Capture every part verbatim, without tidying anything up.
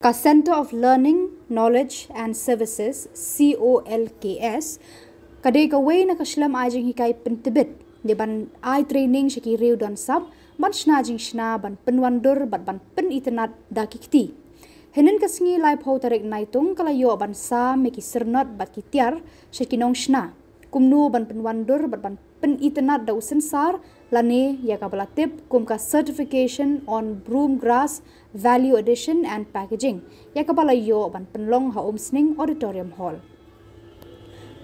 Ka Centre of Learning, Knowledge and Services, C O L K S, ka dei kawei na ka shlem ai jinghikai pyntbit ne ban ai training sha ki riew don sap ban shna jingshna, ban pynwandur bad ban pynitynnad da ki kti. Hynnin ka sngi, laiphew tarik Naitung, ka la ïoh ban sam ïa ki syrnod bad ki tiar sha ki nongshna kumno ban pynwandur bad ban pynitynnad da u sensar, lane ïa kaba la tip kum ka Certification on Broom Grass Value Addition and Packaging, ïa kaba la ïoh ban pynlong ha Umsning Auditorium Hall.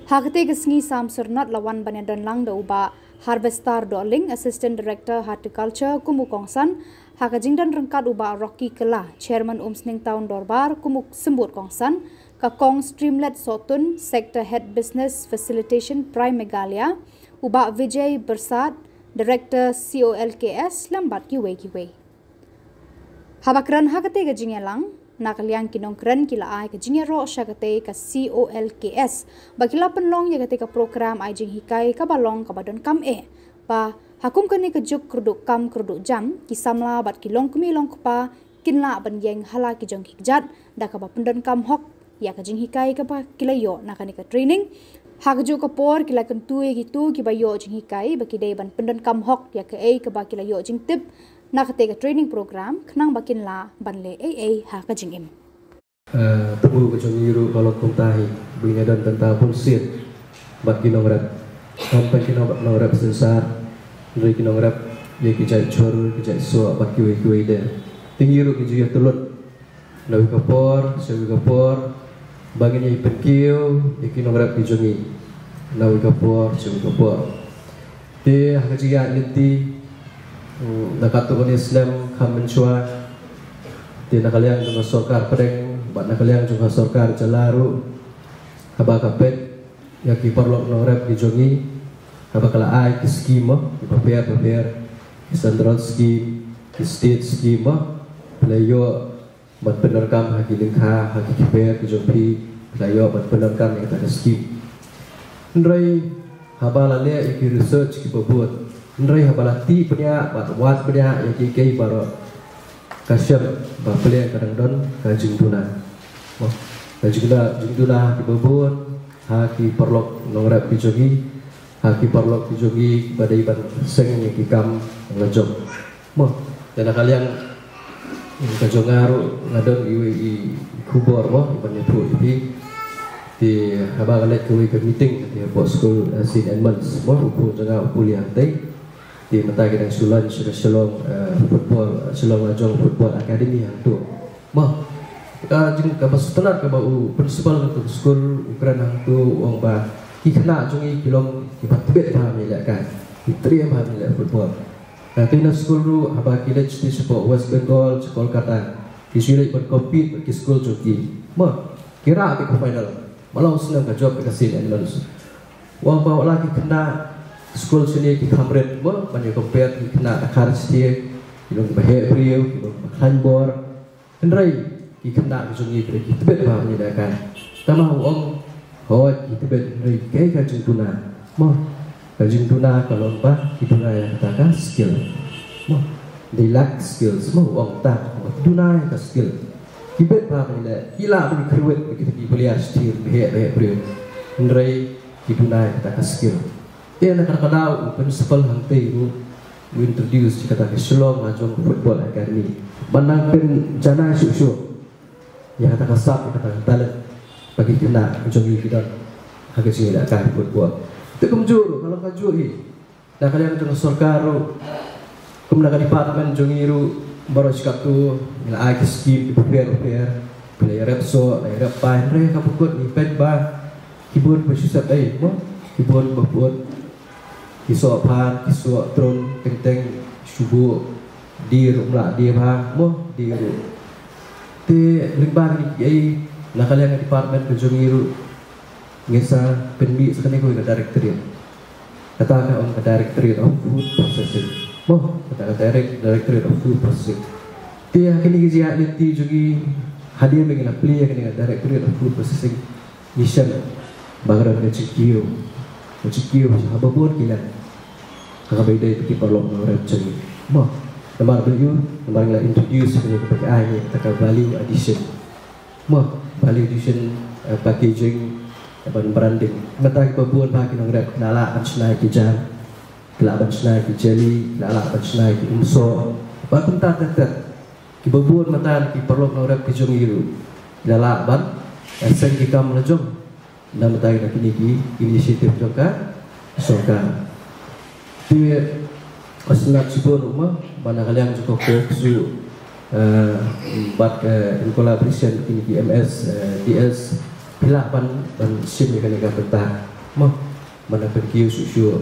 Ha katei ka sngi sam syrnod la wan ban ïadon lang da u Bah Harvester Dohling, Assistant Director Horticulture, kum u kongsan, ha ka jingdon ryngkat u Bah Rocky Kylla, Chairman Umsning Town Dorbar, kum u symbud kongsan, ka Kong Streamlet Sohtun, Sector Head Business Facilitation, Prime Meghalaya, u Bah Vijay Byrsat, Director C O L K S, lem bad kiwei kiwei. Haba kren ha katei ka jingïalang, na ka liang ki nongkren ki la ai ka jingïaroh sha katei ka C O L K S ba ki la pynlong ïa katei ka program ai jinghikai kaba long kaba donkam eh, ba ha kum kane ka juk kyrduh kam kyrduh jam, ki samla bad ki longkmie longkpa kin lah ban ïeng ha la ki jong ki kjat da kaba pyndonkam hok ïa ka jinghikai kaba ki la ïoh na kane ka training. Ha kajuh ka por ki la kyntu ïa kito kiba ïoh jinghikai ba ki dei ban pyndonkam hok ïa kaei kaba ki la ïoh jingtip na katei ka training program, khnang ba kin lah ban leh ei ei ha ka jingim. Eh, tbu ka jong ngi ruh ka long kumta hi, ba ngin ïadon bynta bun sien bad ki nongrep. Ym tang ki nong-, nongrep sensar, hynrei ki nongrep ïa ki jait jhur, ki jait soh bad kiwei kiwei de. Te ngi ruh ngi ju ïatylli naduh ka por sha ka por ba ngin ïa pynkiew ïa ki nongrep ki jong ngi naduh ka por sha ka por. Te ha ka jingïaid lynti, mm, na katto katne snem kham mynshuwa, te na ka liang jong ka sorkar pdeng bad na ka liang jong ka sorkar jylla ruh, haba ka peit ïa ki paralok nongrep ki jong ngi, haba ka la ai ki skim, ki bapher bapher, ki central scheme, ki state scheme, phi la ïoh ban pyndonkam ha ki lyngkha, ha ki kper ki jong phi, phi la ïoh ban pyndonkam ïa kata ka skim. Hynrei haba la leh ïa ki research kiba bun, hynrei haba la tih bniah bad wad bniah ïa kiei kiei baroh, ka shem ba pyrshah ka dang don ka jingduna. Mo, ka jingduna, jingduna ha kiba bun, ha ki paralok nongrep ki jong ngi, ha ki paralok ki jong ngi ba dei ban seng ïa ki kam la jong. Mo, te na ka liang ka jong nga ruh nga don iwei i khubor mo, i ban ïathuh ïa phi. Te haba nga leit kawei ka meeting te hapoh skul, eh, Saint Edmunds mo, u khun jong nga u pule hangtei. Te mynta ki dang shu launch ka Shillong, eh, football, eh, Shillong Lajong Football Academy hangto. Mo, ka jing, kaba sngewtynnat kaba u principal ka skul u kren hangto, u ong ba ki khynnah jong ngi ki long kiba tbit bha ban ïalehkai, ki triem bha ban ïaleh football. Te na skul ruh haba ki leit sha, sha West Bengal, sha Kolkata, ki shu leit ban compete bad ki skul jong ki. Mo, ki rah beit ka final. Ba la u snem ka jop ka Saint Edmunds. U ong ba wat la ki khynnah skul shane ki kham rit mo ban ïa compare ki khynnah Dkhar State, ki long kiba heh briew, ki long kiba khlaiñ bor. Hynrei ki khynnah ki jong ngi ki tbit bha ban ïalehkai. Tangba u ong, hooid ki tbit, hynrei kaei ka jingduna? Mo, ka jingduna ka long ba ki duna ïa kata ka skill. Mo, they lack skills. Mo, u ong ta, ki duna ïa ka skill. Ki bit bha ban ïaleh, ki lah ban ïakhreh bad kita ki player shathie, ba heh, ba heh briew. Hynrei ki duna ïa kata ka skill. Te na kata ka daw u principal hangtei ruh u introduce ïa kata ka Shillong Lajong Football Academy ban nang pynjanai shuh shuh ïa kata ka sap, ïa kata ka talent ba ki khynnah jong ngi ki don ha ka jingïalehkai football. Te kumjuh ruh ka long kajuh hi na ka liang jong ka sorkar ruh, kum na ka department jong ngi ruh baroh shi katto ngi la ai ki skim kiba pher bapher, phi la ïarep soh, la ïarep pai, hynrei kaba kut ngi peit ba ki bun ba shu sep ei mo, ki bun ba bun ki soh phat, ki soh trun, teng teng shu buh, die ruh ym lah die bha mo, die ruh. Te lyngba kine kiei na ka liang ka department ka jong ngi ruh ngin sa pynmih sa kane kawei ka directorate. Kata ka ong ka Directorate of Food Processing. Mo, kata ka direct, Directorate of Food Processing. Te ha kine ki jingïaid lynti jong ngi hadien ba ngi la plie ïa kane ka Directorate of Food Processing, ngi shem ba ka don ka jingkiew, ka jingkiew ha ba bun ki leng. Ha kaba ïadei bad ki paralok nongrep jong ngi. Mo, namar ba ïoh, namar ngi la introduce kane kaba ki ai ngi kata ka value addition. Mo, value addition, eh, packaging, eh, ban branding. Mynta kiba bun bha ki nongrep ki la lah ban shna ki jam, ki lah ban shna ki jelly, ki la lah ban shna ki umsoh. Bad kumta ter ter. Kiba bun mynta ki paralok nongrep ki jong ngi ruh ki la lah ban, eh, seng ki kam la jong. Na mynta na kine ki initiative jong ka sorkar. Te, eh, sngewbha shibun ruh mo, ba na ka liang jong ka COVAX ruh, eh, bad, eh, in collaboration kine ki M S, eh, D S, phi lah ban, ban shim ïa kane ka bynta. Mo, ban pynkiew shuh shuh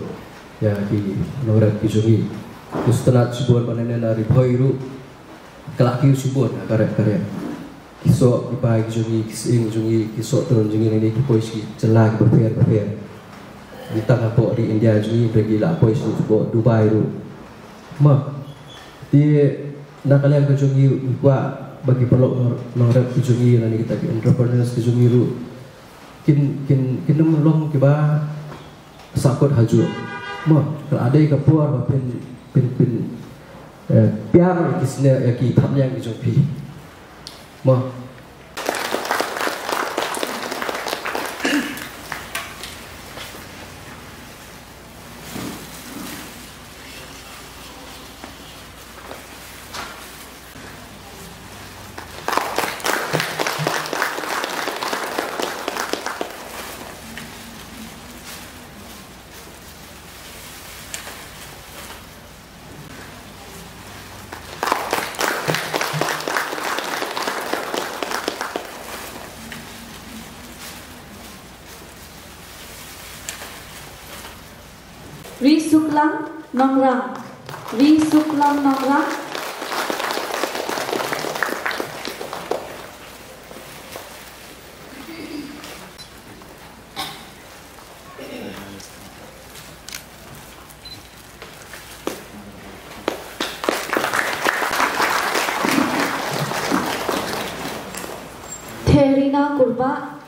ïa ki nongrep ki jong ngi. Te sngewbha shibun ba na, na Ri Bhoi ruh ka la kiew shibun ha ka rep ka rep. Ki soh ki pai ki jong ngi, ki sying jong ngi, ki soh tnum jong ngi, ngi ki poi sha ki jylla kiba pher bapher. Ym tang hapoh ri India jong ngi, hynrei ki la poi sha hapoh Dubai ruh. Mo, te na ka liang ka jong ngi, ngi kwah ba ki paralok nong, nongrep ki jong ngi lane kita ki entrepreneurs ki jong ngi ruh kin, kin, kin ym long kiba sahkut hajuh. Mo, ka la dei ka por ba phin, phin, phin, eh, pynïar ïa ki sne, ïa ki thapniang ki jong phi. Mo. Ri Suklang Nongrang. Ri Suklang Nongrang. Therina Kurbah.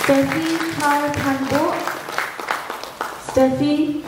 Steffi Thar Thanbok. Steffi.